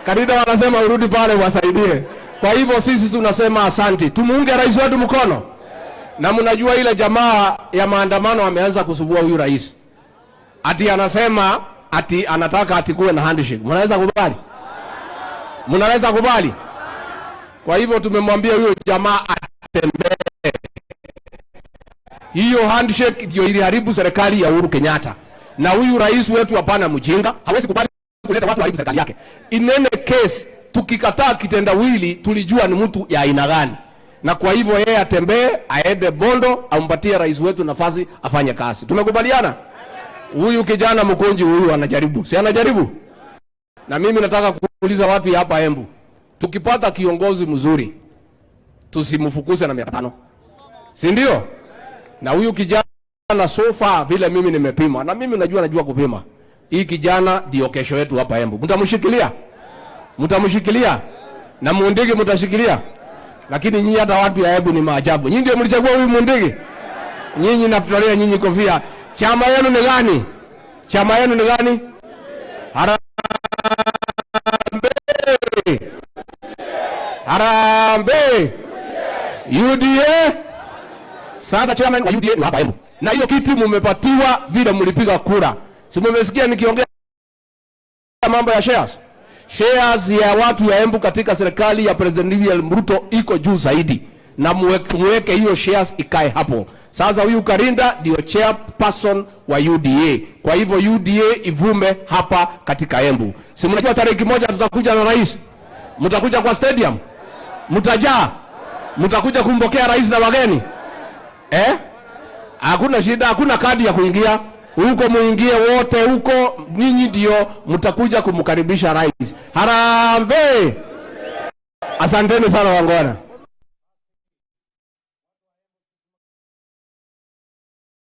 Karinda wanasema urudi pale wasaidie. Kwa hivyo sisi tunasema asante, tumuunge rais wetu mkono. Na mnajua ile jamaa ya maandamano ameanza kusumbua huyu rais, ati anasema ati anataka ati kuwe na handshake. Mnaweza kubali? Mnaweza kubali? Kwa hivyo tumemwambia huyo jamaa atembee. Hiyo handshake ndio iliharibu serikali ya Uhuru Kenyatta, na huyu rais wetu hapana mjinga, hawezi kubali kuleta watu haribu serikali yake. In any case, tukikataa kitendawili tulijua ni mtu ya aina gani, na kwa hivyo yeye atembee, aende Bondo, ampatie rais wetu nafasi afanye kazi. Tumekubaliana? Huyu kijana Mkunji huyu anajaribu, si anajaribu? Na mimi nataka kuuliza watu hapa Embu, tukipata kiongozi mzuri tusimfukuze na miaka 5, si ndio? Na huyu kijana so far vile mimi nimepima, na mimi najua kupima, hii kijana ndio kesho yetu hapa Embu. Mtamshikilia? Mtamshikilia? Na Mundigi mtashikilia? Lakini nyinyi hata watu ya Embu ni maajabu. Nyinyi ndio mlichagua huyu Mundigi? Nyinyi natolea nyinyi kofia. Chama yenu ni gani? Chama yenu ni gani? Harambee! Harambee! UDA. Sasa chairman wa UDA ni hapa Embu. Na hiyo kiti mumepatiwa vile mlipiga kura. Si mumesikia nikiongea mambo ya shares? Shares ya watu ya Embu katika serikali ya President William Ruto iko juu zaidi, na muweke hiyo shares ikae hapo. Sasa huyu Karinda ndio chairperson wa UDA, kwa hivyo UDA ivume hapa katika Embu. Si mnajua tarehe 1 tutakuja na rais, mtakuja kwa stadium, mtajaa, mtakuja kumpokea rais na wageni eh? Hakuna shida, hakuna kadi ya kuingia huko, muingie wote huko, nyinyi ndio mtakuja kumkaribisha rais. Harambee! Asanteni sana wangwana.